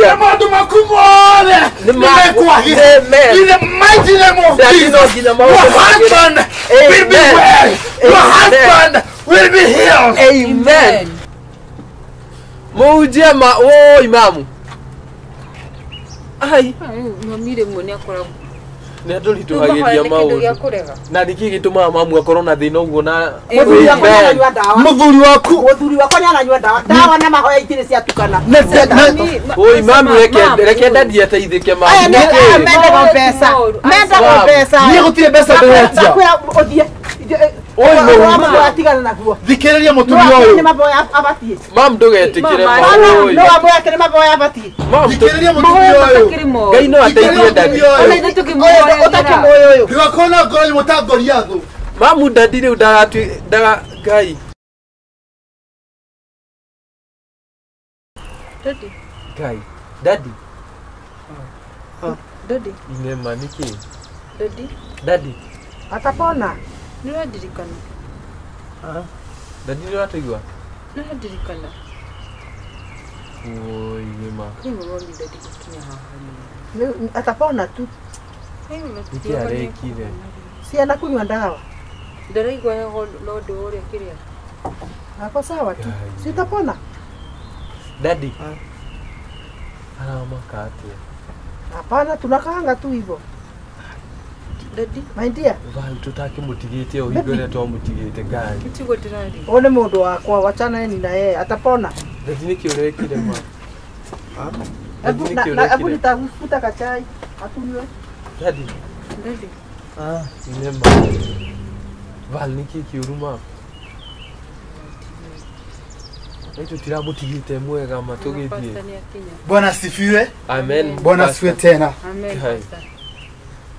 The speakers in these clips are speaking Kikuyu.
Na maũndũ maku mothe nĩmekwagĩra. Amen. In the mighty name of Daddy, Jesus, no nginya your maũndũ magĩre. husband will be Amen. well. Your Amen. husband will be healed. Amen. Mũhunjia ma woi mamu. Ai, Mami rĩmwe nĩ akoragwo. nĩ andũritũhagĩria Rĩu mahoya nĩ kĩndũ gĩa maũndũ. kũrega. Na nĩkĩ gĩtũmaga mamu akorwo na thĩna ũguo na Mũthuri wakwa Amen. nĩaranyua ndawa. Mũthuri waku Mũthuri wakwa nĩaranyua ndawa. Ndawa na mahoya itirĩ ciatukana. Oi mamu reke daddy ateithĩke mamu. Aya nĩ aya mendaga mbeca. Mendaga mbeca. Niĩ gũtirĩ mbeca ndĩretia. Ndakwĩra ũthiĩ. Oi, mũhunjia. Atigana naguo. Thikĩrĩria No mũtumia nĩ ũyũ. maboya abatiĩ. Mamu ndũgetĩkĩre Mama, ma oi. No maboya ake nĩ maboya abatiĩ. Mamu Thikĩrĩria Mahoya mũtumia ũyũ. matakĩrĩ moru. Ngai no ateithie daddy. Ona ithuĩ tũkĩmũhoyagĩra. Ũtakĩmũĩ ũyũ. Ndũgakorwo na ngoro nyũmũ ta Goliathũ. Mamu daddy rĩu ndagatui ndaga Ngai. Daddy, Ngai. Daddy. daddy, Inema nĩkĩ? daddy, Daddy. Atapona. nĩ ũrandirikana? Daddy nĩ ũratũigua? Nĩ ũrandirikana? Oi nĩma. Rĩmwe mami daddy gũkinya haha nĩ. Atapona tu. Nĩkĩ arekire? Ciana kunyua ndawa. Ndaraigua heho no ũndũ ũrĩa kĩrĩa. Ako sawa tu. Ngai. Si utapona. Daddy. Aramaka atĩa? Hapana, tunakaanga tu hivyo. Daddy, My dear, Vau tũtakĩmũtigĩte o hingo ĩrĩa twamũtigĩte Ngai. tiguo ndĩraria. huyu ni mundu wakwa, wachana ni na yeye, atapona. Daddy nĩkĩ ũrekire ma? Daddy Hebu na- nĩkĩ na- hebu ũrekire? nitafuta kachai atunywe. Daddy. Daddy, Inema. Val nĩkĩ kĩũru ma? Nĩ tũtiramũtigĩte mwega ma tũgĩthiĩ. pastor nĩ akinya. Bwana asifiwe. Amen. Bwana asifiwe tena. Amen, Ngai. pastor.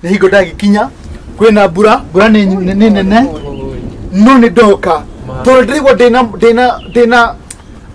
Nĩ hingo ndagĩkinya kwĩna mbura, mbura nĩ nene Oi. no nĩ ndoka Ma. tondũ ndĩraigua ndĩna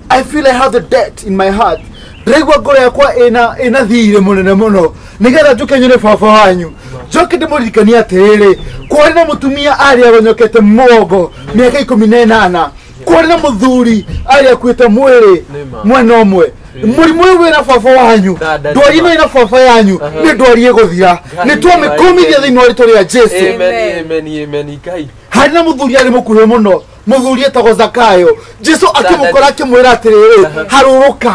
I feel I have the debt in my heart. Ndĩraigua ngoro yakwa ĩna thirĩ mũnene mũno nĩgetha njũke nyone baba wanyu njoke ndĩmũririkanie atĩrĩrĩ kwarĩ na mũtumia arĩa agonyokete mũgongo mĩaka 18 kwarĩ na mũthuri arĩa akuĩte mwĩrĩ Nĩma. mwena ũmwe Ĩĩ. mũrimũ ũyũ wĩna baba wanyu Nda- ndwari ĩno ĩna baba yanyu Aha. nĩ ndwari ĩgũthira Ngai, nĩ twamĩkũmithia thĩinĩ wa rĩtwa rĩa Jesu. Amen, amen, amen. Ngai. Harĩ na mũthuri arĩ mũkuhĩ mũno mũthuri etagwo Zakayo. Jesu akĩmũkora akĩmwĩra atĩrĩrĩ harũrũka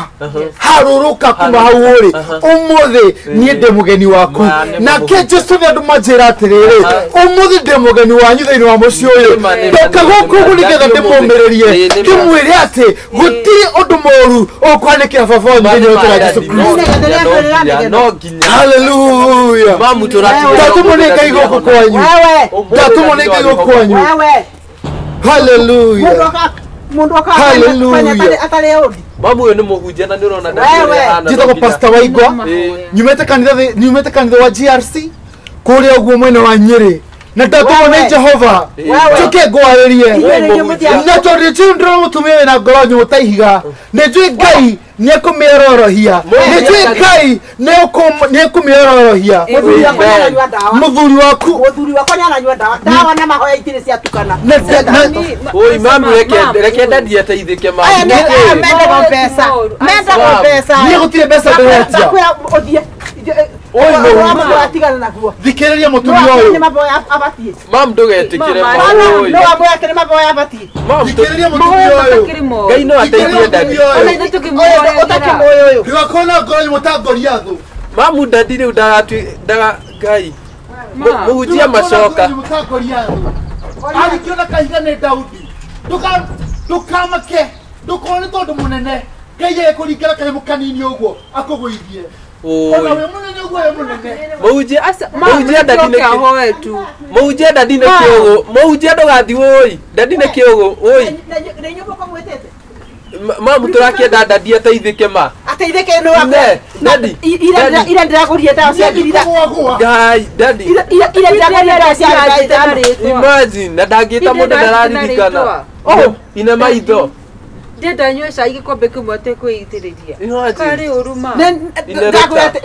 harũrũka kuma hau ũrĩ ũmũthĩ niĩ ndĩ mũgeni waku. Ma, nĩ Nake mũhunjia. Jesu nĩ andũ manjĩra atĩrĩrĩ ũmũthĩ ndĩ mũgeni wanyu thĩinĩ wa mũciĩ ũyũ Nĩma, nĩma, ndoka nĩma, gũkũ ũguo nĩma. nĩgetha Daddy ũmũthĩ. ndĩmũmĩrĩrie Ĩĩ, nĩma. ndĩmwĩre atĩ gũtirĩ ũndũ mũũru ũkwanĩkĩra baba wanyu thĩinĩ wa rĩĩtwa rĩa Jesu Daddy, Kristo. no nginya. Haleluya. Mamu tũratigĩra Ndatũmwo nĩ Ngai gũkũ kwanyu. Wewe, Ndatũmwo nĩ Ngai gũkũ kwanyu. wewe. Haleluya. Mundu aka mundu aka Hallelujah. fanya atari odi. Mamu ũyũ nĩ mũhunjia na nĩ ũrona daddy Wewe. ũrĩa ahana, no Njĩtagwo nginya. Pastor Waigwa. Mahoya. Nyumĩte kanitha wa GRC kũrĩa ũguo mwena wa Nyĩrĩ na ndatũmwo nĩ Wewe. Jehova Wewe. njoke ngwarĩrie Inyuĩ nĩ inyuĩ mũthiaga- na tondũ nĩnjũĩ ndĩrona mũtumia wĩna ngoro nyũmũ ta ihiga nĩnjũĩ Ngai nĩekũmĩororohia nĩnjũĩ Ngai nĩekũmĩororohia. Mũthuri wakwa nĩaranyua ndawa. Mũthuri waku Mũthuri wakwa nĩaranyua ndawa. Ndawa na mahoya itirĩ ciatukana. Oi mamu reke daddy ateithĩke mamu. Aya nĩ aya mendaga mbeca. Mendaga mbeca. Niĩ gũtirĩ mbeca ndĩretia. Ndakwĩra ũthiĩ. Oi, mũhunjia. Atigana naguo. Thikĩrĩria No mũtumia nĩ ũyũ. maboya abatiĩ. Mamu ndũgetĩkĩre Mama, ma oi. No maboya ake nĩ maboya abatiĩ. Mamu Thikĩrĩria Mahoya mũtumia ũyũ. matakĩrĩ moru. Ngai no ateithie daddy. Ona ithuĩ tũkĩmũhoyagĩra. Ũtakĩmũĩ ũyũ. Ndũgakorwo na ngoro nyũmũ ta Goliathũ. Mamu daddy rĩu ndagatui ndaga Ngai. Ma. Mũhunjia macoka. Arĩkio na kahiga nĩ Daudi. Ndũkamake ndũkone nĩ tondũ mũnene Ngai agĩkũringĩra kanyamũ kanini ũguo akũgũithie. Ona Oi. wĩ mũnene ũguo wĩ mũnene. Mũhunjia Aca, ma, Mũhunjia daddy nĩkĩo nĩkĩ? ahoe tu. Mũhunjia daddy nĩ kĩũgũ. Mũhunjia ndũgathiĩ woi. Daddy nĩ kĩũgũ. Woi. Nĩ inyuĩ mũkamwĩtĩte. Mamu tũrakĩenda daddy ateithĩke ma. Ateithĩke nĩ wakwa. Ne, daddy. Daddy. Ira ndĩragũrire ndawa cia ngiri itha- Nĩngũgũagũa. Ngai, daddy. ira ndĩragũrire ndawa cia ngiri ithano. Imagine na ndangĩta mũndũ ndararirikana. Oh. Ine maitho. Ndĩrenda nyue cai gĩkombe kĩmwe atekwĩitĩrĩria. Imagine. Karĩ ũru ma. Ndagwĩra atĩ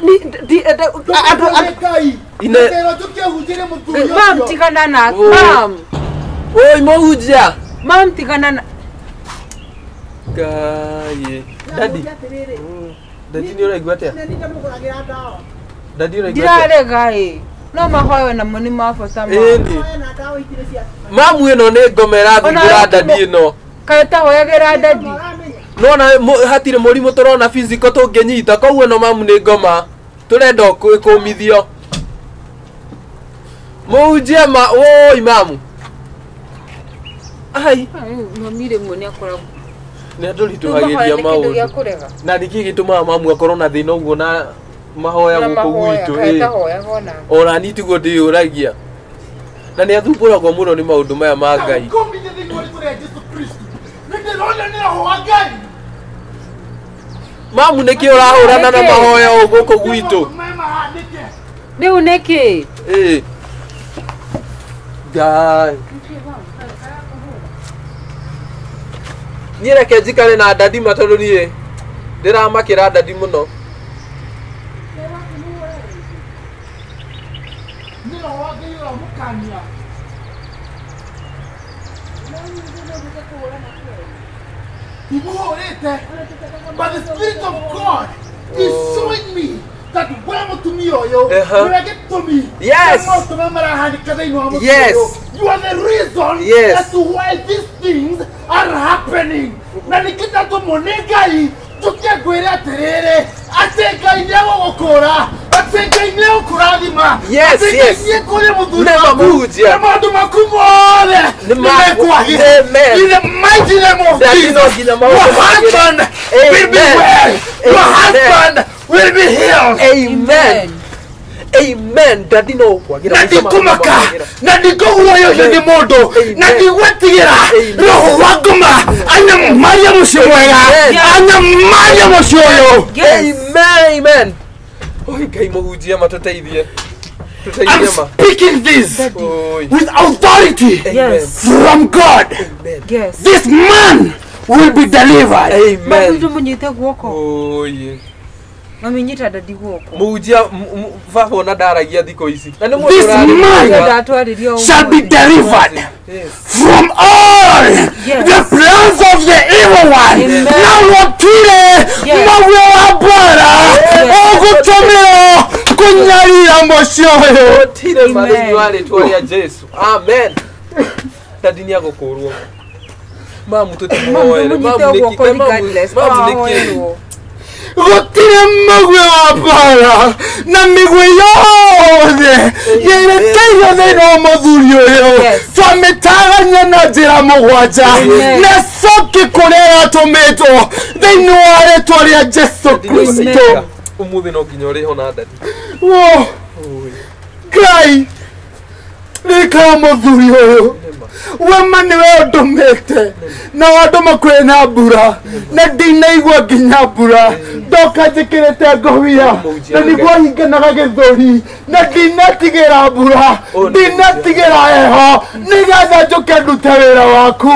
andũ Ngai. Ine- Ndĩrerwo njũke hunjĩrie mũthuri Mam ũcio. tigana na Oi. mam. Oi mũhunjia. Mam tigana na Ngai. Daddy. Dadi nĩ ũraigua atĩa? Nĩ ndamũgũragĩra ndawa. Dadi ũraigua atĩa? Ndirarega ĩ. No mahoya namo nĩ ma bata ma. Ĩni. Na ndawa ikire cia. Mamu ĩno nĩ ngoma ĩrathumbũra dadi ĩno. Kaĩ tahoyagĩra dadi? Nona hatirĩ mũrimũ tũrona physical tũngĩnyita koguo ĩno mamu nĩ ngoma tũrenda kũmithio. Mũhunjia ma woi mamu. Ai. Mami rĩmwe nĩ akoragwo. Nĩ atũritũhagĩria maũndũ. Na nĩkĩ gĩtũmaga mamu akorwo na thĩna ũguo na mahoya gũkũ gwitũ? Ona niĩ tiguo ndĩyũragia. Na nĩ athumbũragwo mũno nĩ maũndũ maya ma Ngai. Mamu nĩkĩ ũrahũrana na mahoya ũũ gũkũ gwitũ? Rĩu nĩkĩ? Ĩĩ. Ngai. Niĩ reke njikare na dadi ma tondũ niĩ ndĩramakĩra dadi mũno. But the Spirit of God is showing me that when to me to me, yes, yes, you are the reason, yes, as to why these things are happening. Na nikita to monegai tukiagwira terere ateka inyawo gukora ateka inyawo kurathima. Yes, yes. Never in the mighty name of Jesus, your husband will be well. Your husband will be healed. Amen. Amen. Daddy no. Nadikumaka. Nadikuhuyo ni modo. Nadiwetigira. Roho waguma. Anyamaria mushimwega. Anyamaria mushoyo. Amen. Amen. Oi Ngai mũhunjia matũteithie. I'm speaking this with authority, yes, from God. Amen. Yes. This man will be delivered. Amen. This man shall be delivered from all the plans of the evil one. Now what Amen. Gũtirĩ mũgwe wa mbara na mĩgwe yothe yerekeirio thĩinĩ wa mũthuri ũyũ twamĩtagania na njĩra mũgwanja na coki kũrĩa yatũmĩtwo thĩinĩ wa rĩtwa rĩa Jesu Kristo. Ũmũthĩ no nginya ũrĩho na ndadi. Ngai rĩkaga mũthuri ũyũ wema nĩwe ũndũmĩte na wandũma kwĩna mbura na ndinaigua nginya mbura ndoka njĩkĩrĩte ngobia na nĩguo hinganaga gĩthũri na ndinatigĩra mbura ndinatigĩra heho nĩgetha njũke ndute wĩra waku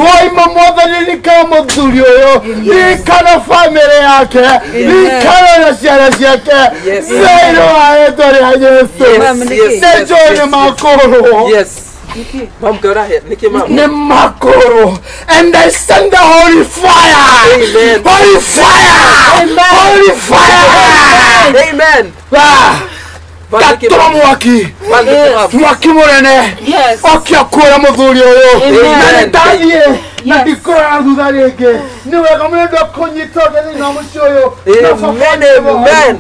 waima mwathani ririkana mũthuri ũyũ ririkana bamĩrĩ yake ririkana na ciana ciake thĩinĩ wa rĩtwa rĩa Jesũ nĩ njũĩ nĩ makũrwo. Nemakoro, and I send the holy fire. Amen. Holy fire. Amen. Holy fire. Amen. Gatoma mwaki. Mwaki munene. Okia kuora muthuri uyu. Na ndathie na ndikora thutha ringi. Ni wega muno ndokunyita thĩinĩ wa mũciĩ ũyũ. Amen. Amen.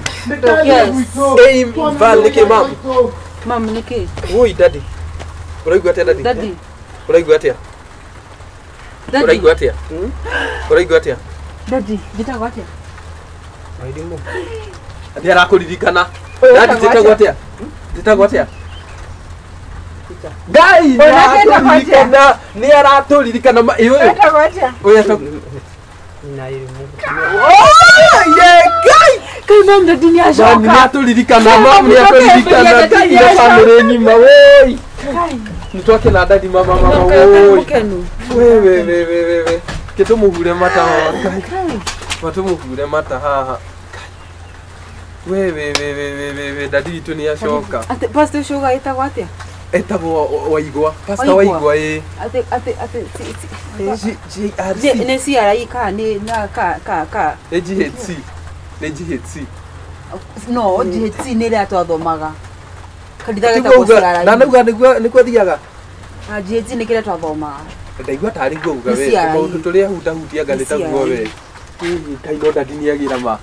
Amen. Mam niki. Oi daddy. Ũraigua atĩa daddy? Daddy. Ũraigua atĩa? Daddy. Ũraigua atĩa? Ũraigua atĩa? Daddy, njĩtagwo atĩa? Wairimũ. Nĩ arakũririkana. Daddy, njĩtagwo atĩa? Njĩtagwo atĩa? Ngai nĩ aratũririkana. Nĩ aratũririkana. Ũyũ. Njĩtagwo atĩa? Ũyũ etagwo Oh, yeah, Ngai. Kai mam daddy nĩ acoka. Nĩ atũririkana. Mam nĩ atũririkana. Daddy na bamĩrĩ ng'ima. Woi. Nitwake na daddy mama mama woi. We we we we we we. Kitumuhure mata haha. Matumuhure mata haha. We we we we we we we daddy itu ni acoka. Ate pastor ucio etagwo atia? Etagwo Waigwa. Pastor Waigwa eh. Ate ate ate G G R C. Ni C R I ka ni na ka ka ka. A G H C. Nĩ GHC. No GHC nĩ ĩrĩa twathomaga. Kanitha getagwo CRI. Na nauga nĩguo thiaga. Na GHC nĩ kĩrĩa twathomaga. Ndaigua tarĩ guo uga we. Maũndũ tũrĩa hutahutianga nĩ taguo we. Ngai no dadi nĩagĩra ma.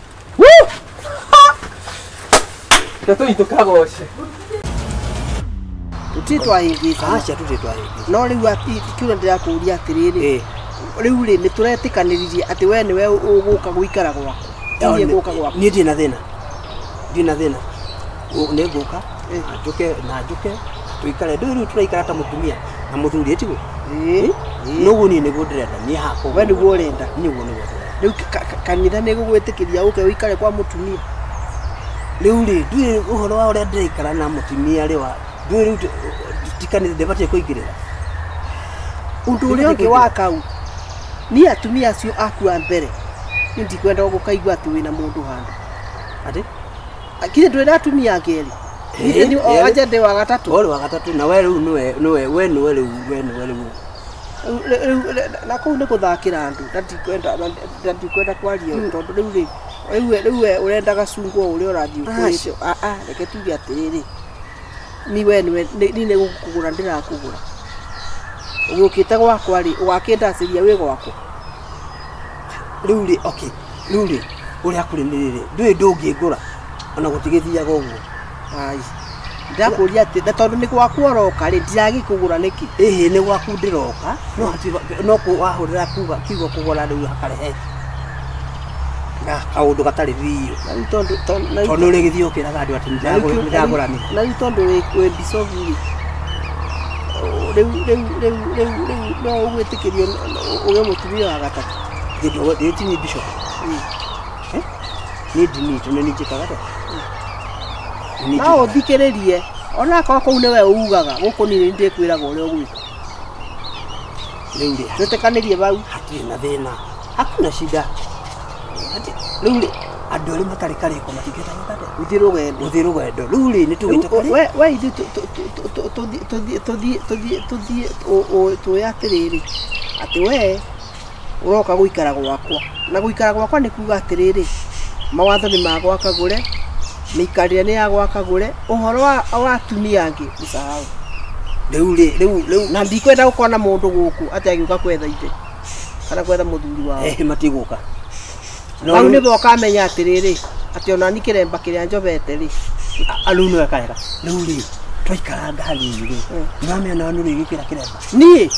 Tatu itukagoce. Tutitwahĩngĩca. Aca tutitwahĩngĩca. No rĩu kiugo ndĩrakũria atĩrĩrĩ. Rĩu rĩ nĩtũretĩkanĩririe atĩ we nĩwe ũgũka gũikara gwakwa. Niĩ ngũka gwakwa. Niĩ ndirĩ na thĩna. Ndirĩ na thĩna. Nĩ ngũka na njuke tũikare. Ndũĩ rĩu tũraikara ta mũtumia na mũthuri tiguo? Ĩĩ. Noguo niĩ nĩguo ndĩrenda. Niĩ hakwa. We nĩguo ũrenda. Niĩ ũguo nĩguo ndĩrenda. Rĩu kanitha nĩgũgwĩtĩkĩria ũke ũikare kwa mũtumia. Rĩu rĩ ndũĩ ũhoro wa ũrĩa ndĩraikara na mũtumia rĩ wa ndũĩ rĩu ti kanitha ndĩbatiĩ kũingĩrĩra. Ũndũ ũrĩa ũngĩ wa kau niĩ atumia acio aku a mbere niĩ ndikwenda gũkaigua atĩ wĩna mũndũ handũ. Atĩ? Kinya ndũrĩ na atumia angĩ erĩ. Anja ndĩ wa gatatũ. Ũrĩ wa gatatũ na we rĩu nĩwe we nĩwe rĩu we nĩwe rĩu. Na kũu nĩ gũthakĩra andũ na ndikwenda kwaria tondũ rĩu rĩ rĩu we ũrenda gacungwa ũrĩa ũrathiĩ ũkũrĩte. Reke tuge atĩrĩrĩ ni we nĩwe ni nĩ gũkũgũra ndĩrakũgũra. Ũgũkĩte gwakwa rĩ ũgakĩndacĩria wĩ gwakwa. Rĩu rĩ okay rĩu rĩ ũrĩa kũrĩ nĩ rĩrĩ ndũĩ ndũngĩngũra ona gũtigĩthiaga ũguo. Ai ndakũria atĩ na tondũ nĩ gwaku ũroka rĩ ndiragĩkũgũra nĩkĩ? Ĩhĩ nĩ gwaku ndĩroka no wahũrĩra kiugo kũgũra rĩu hakarehe kaũndũ gatarĩ biũ. Tondũ ũrĩgĩthiĩ ũkĩraga andũ atĩ nĩndagũranĩra. Na rĩu tondũ wĩ bishop rĩ rĩu no ũgwĩtĩkĩrio ũgĩe mũtumia wa gatatũ. Ndĩ ti niĩ bishop. Niĩ ndini tondũ nĩ njĩkaga atĩa? No ũthikĩrĩrie onakorwo kũu nĩwe ugaga gũkũ niĩ nĩ ndĩkwĩraga ũrĩa ũgwĩka. Rĩu rĩ twĩtĩkanĩrie bau. Hatirĩ na thĩna. Hakuna shida. Rĩu rĩ andũ arĩa matarĩ karĩko matingĩhota gwĩka atĩa? Gũthiĩ rũgendo. Gũthiĩ rũgendo. Rĩu rĩ nĩ tũgĩte We ithuĩ tũthiĩ tũĩ atĩrĩrĩ atĩ we ũroka gũikara gwakwa. Na gũikara gwakwa nĩ kuga atĩrĩrĩ mawatho nĩ ma gwaka gũre, mĩikarĩre nĩ ya gwaka gũre, ũhoro wa atumia angĩ ũsahau. Rĩu rĩ rĩu na ndikwenda gũkorwo na mũndũ gũkũ atĩ agĩũka kwetha ithe kana kwetha mũthuri wao. Matigũka. Hau nĩbo ũkamenya atĩrĩrĩ atĩ ona ni kĩremba kĩrĩa njobete rĩ rĩu nĩwe kaega. Rĩu rĩ twaikaranga hanini rĩ nĩwamenya nawe nĩũrĩgĩkĩra kĩremba. Niĩ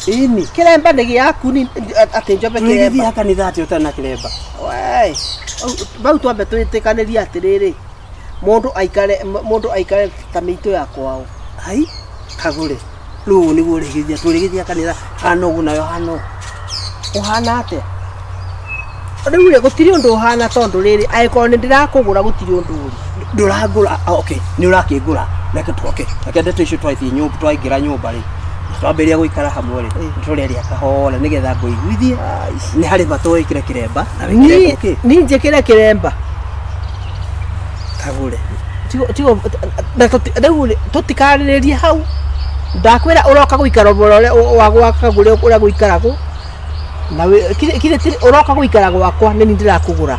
Ĩni kĩremba nĩ gĩaku atĩ njobe kĩremba. Ũrĩgĩthiĩ kanitha atĩ ũtarĩ na kĩremba. Wee bau twambe twĩtĩkanĩrie atĩrĩrĩ mũndũ aikare ta mĩitũ ya kwao. Ai kagũre rĩu nĩguo ũrĩgĩthiĩ tũrĩgĩthiĩ kanitha hana ũguo nayo hana ũũ. Ũhana atĩa? Rĩu rĩ gũtirĩ ũndũ ũhana tondũ rĩrĩ angĩkorwo nĩ ndĩrakũgũra gũtirĩ ũndũ ũrĩ. Ndũrangũra okay nĩ ũrakĩngũra reke twoke reke ndeto icio twathiĩ nyũmba twaingĩra nyũmba rĩ twambĩrĩria gũikara hamwe rĩ tũrĩaria kahora nĩgetha ngũiguithie nĩ harĩ bata wĩkĩre kĩremba na wĩkĩre okay. Niĩ njĩkĩre kĩremba kagũre tigo rĩu tũtikarĩrĩrie hau ndakwĩra ũroka gũikara ũrĩa wa gwaka gũrĩa ũrĩa gũikaragwo na kire ũroka gũikara gwakwa nĩ niĩ ndĩrakũgũra.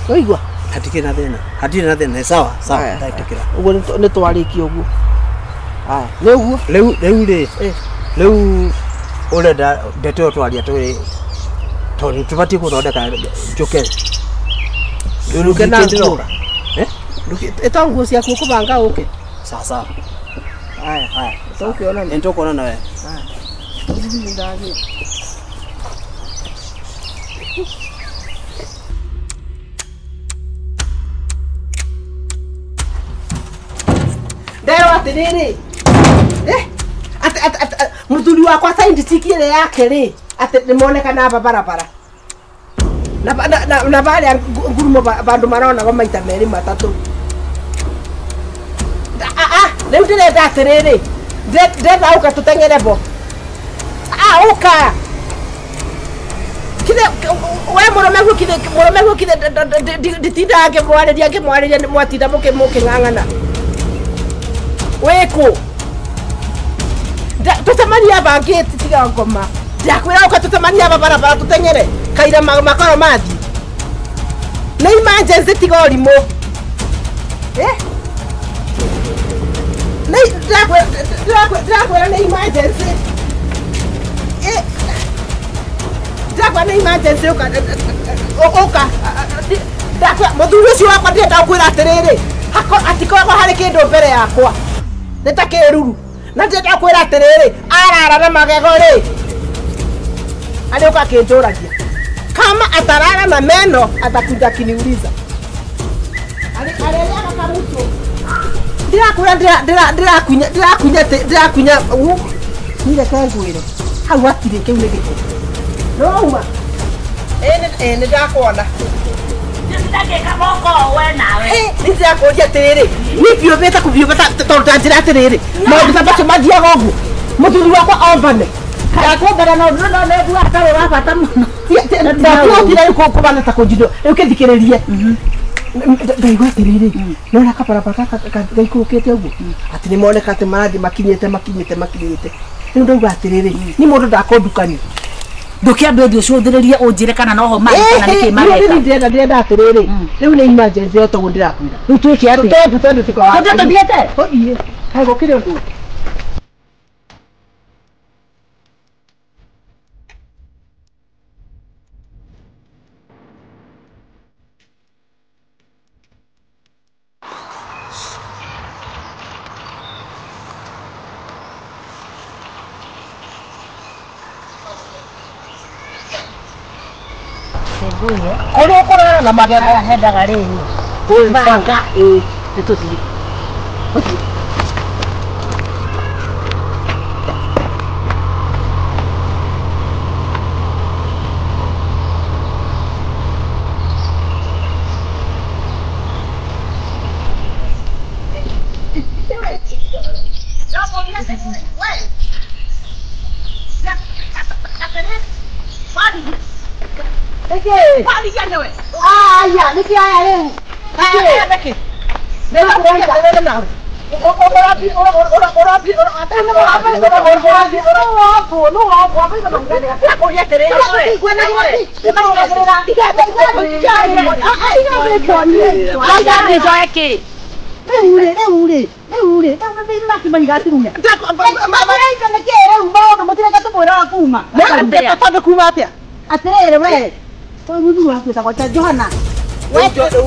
Waigua? Hatikĩrĩ na thĩna. Hatirĩ na thĩna. Sawa sawa ndetĩkĩra. Ũguo nĩ twarĩkia ũguo. Haya nĩ ũguo. Rĩu rĩ rĩu ũrenda ndeto ĩyo twaria tũrĩ tondũ tũbatiĩ gũthondeka njũke. Ndũke na nguo. Ĩta nguo ciaku ũkũbanga ũke. Sawa sawa. Haya haya. Tũkĩonana. Nĩ tũkuonana we. Haya. Nderwo atĩrĩrĩ atĩ mũthuri wakwa scientist ĩrĩa yake rĩ atĩ nĩmonekana aba barabara na barĩa ngurumo bandũ maronagwo maita merĩ matatũ. Rĩu ndĩrenda atĩrĩrĩ ndĩrenda ũka tũteng'ere bo. Ũka kile we mũrũme guo kile mũrũme guo kile nditindaga ngĩmwarĩria ngĩmwarĩria mwatinda mũkĩng'ang'ana. Wĩkũ? Tũcemanie aba ngĩti tiga ngoma. Ndakwĩra ũka tũcemanie aba barabara tũteng'ere kaira makoro mathiĩ. Nĩ emergency tiga ũrimũ. Nĩ ndĩrakwĩra nĩ emergency. Ndĩrakwĩra nĩ emergency ũka ũka. Ndĩrakwĩra mũthuri ũcio wakwa ndĩrenda gũkwĩra atĩrĩrĩ. Atikoragwo harĩ kĩndũ mbere yakwa. Nĩ ta kĩruru. Na ndĩrenda gũkwĩra atĩrĩrĩ, arara na magego rĩ. Arĩũka akĩnjũragia. Kama atarara na meno atakuja akiniuliza. Arĩrĩaga kamũtũ. Ndĩrakwĩra ndĩrakunya ndĩrakunya nireke ngwĩre. Hau hatirĩ kĩu nĩ gĩko. Nĩwauma? Ĩĩ nĩ ndakuona. Nĩndĩrakũria atĩrĩrĩ, niĩ biũthĩte kũbiũka tondũ ndanjĩra atĩrĩrĩ, maũndũ ta macio mathiaga ũguo. Mũthuri wakwa ombane. Ndakuombana na ũndũ no nĩguo atarĩ wa bata mũno. Ndakũhotire rĩu kũbana ta kũnjindũ, rĩu kĩthikĩrĩrie. Ndaigua atĩrĩrĩ, nĩwona kabarabara gaka gaikũrũkĩte ũguo, atĩ nĩmoneka atĩ marathiĩ makinyĩte makinyĩte makinyĩte. Rĩu ndauga atĩrĩrĩ, niĩ mũndũ ndakũndukania. Ndũkĩambe ũthiĩ ũcũthĩrĩrie ũnjĩre kana noho marĩ kana nĩkĩ mareka. Ndĩrenda ndĩrenda atĩrĩrĩ, rĩu nĩ emergency o toguo ndĩrakwĩra. Rĩu twĩke atĩa? Tũtende tũtende Tũthiĩ tũthiĩte? Tũthiĩ. Kaĩ gũkĩrĩ ũndũ ũngĩ? Kũrĩa ũkũrara na magego hendaga rĩrĩ. Banga ĩĩ nĩtũthiĩ. Atĩrĩrĩ we, tondũ mũthuri waku wĩtagwo ta Johana.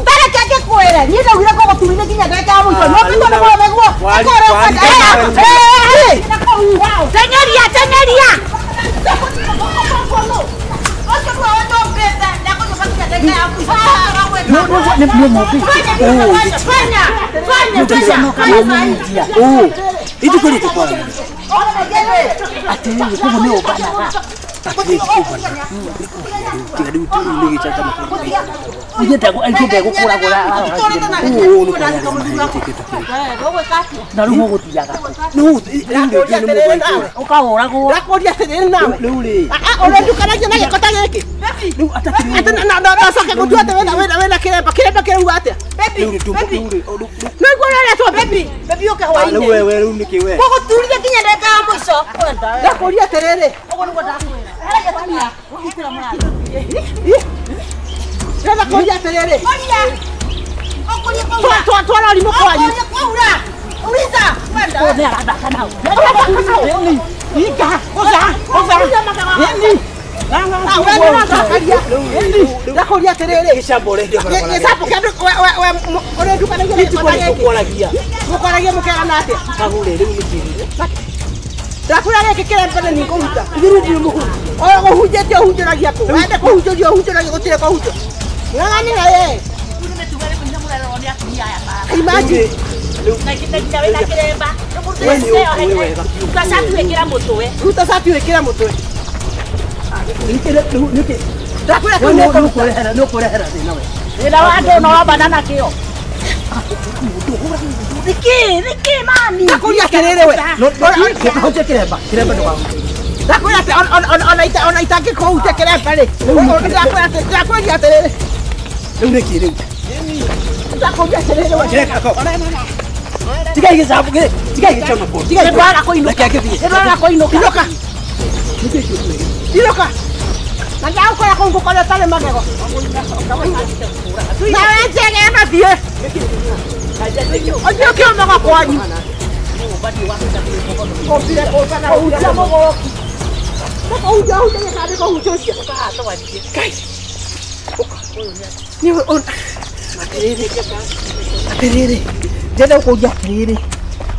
Tareke ngĩkwĩre, niĩ ndaugire ngũgũturithia nginya ndagĩka ya mũico. No tondũ nĩ mũreguo, Teng'eria, teng'eria. Nawe njege mathiĩ. Ũthiĩ ũkĩomaga kwanyu. Kũhunjia mũgũrũki. Kũhunjia ũhunjagia kana nĩ kũhunjia ũcio? Ngai. Nĩ atĩrĩrĩ. Atĩrĩrĩ. Ndĩrenda gũkũria atĩrĩrĩ.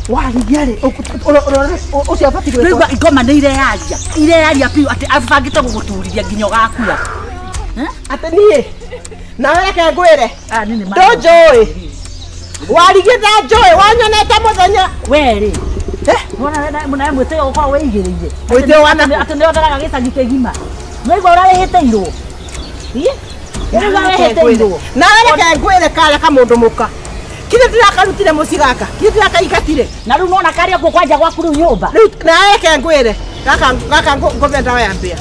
Warigia rĩ, ũcio abatiĩ gwĩkwo. Rĩu ngoma nĩ ireyaria. Ireyaria biũ atĩ abangĩte gũgũturithia nginya ũgakua. Atĩ niĩ. Nawe reke ngwĩre. Ndũnjũĩ. Warigie ndanjũĩ, wanyonete mũthenya. We rĩ. Wona nawe mwĩtĩo ũkorwo wĩigĩrĩire. Mwĩtĩo wa nakũ? Atĩ nĩ ũtharaga gĩcagi kĩgima. Nĩwaigua ũrarĩhĩtĩirwo. Nĩwaigua ũrarĩhĩtĩirwo. Nawe reke ngwĩre karĩa kamũndũ mũka. Kile ndirakarutire mũciĩ gaka, kile ndirakaingatire. Na rĩu nona karĩa kuo kwanja gwaku rĩu nyũmba. Rĩu nawe reke ngwĩre, gaka gaka ngombe ndawa ya mbĩa.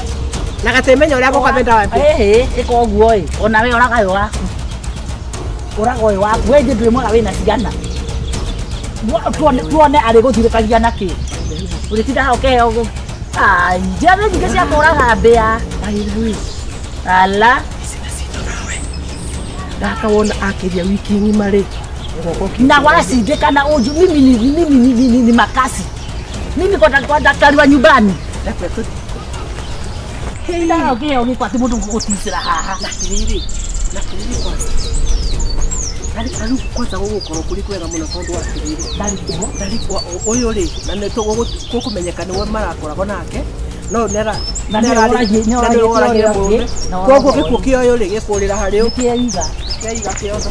Na gatimenya ũrĩa ngũkombe ndawa ya mbĩa. Ĩhĩ, ĩka ũguo ĩ. Ona we ũraga ũyũ waku. Ũraga ũyũ waku. We ndũrĩ mwega wĩna ciana. Tuone arĩ gũthirũkagia na kĩ. Ũrĩtinda haha ũkĩheo ũguo. Ai, njĩra nĩ nyingĩ cia kũraga mbĩa. Ala. Gaka wona akĩria wiki ng'ima rĩ. Na wasindikana uju mimi ni makasi. Mimi kwa daktari wa nyumbani. Hei, okay, okay, kwa timu gũgũticĩra haha. Na tiriri kwanza. Rĩu kwanza gũgũkorwo kũrĩ kwega mũno tondũ wa tiriri. Ndarĩ ũyũ rĩ, na nĩ tũgũkũmenyeka nĩwe marakoragwo nake. No nera na nĩoragia mũrũme. Koguo gĩkuũ kĩa ũyũ rĩ gĩkũrĩra harĩ ũ. Kĩeiga. Kĩeiga kĩothe.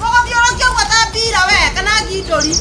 Ũgũthiũrũkia ũguo ta mbira we kana ngindũri.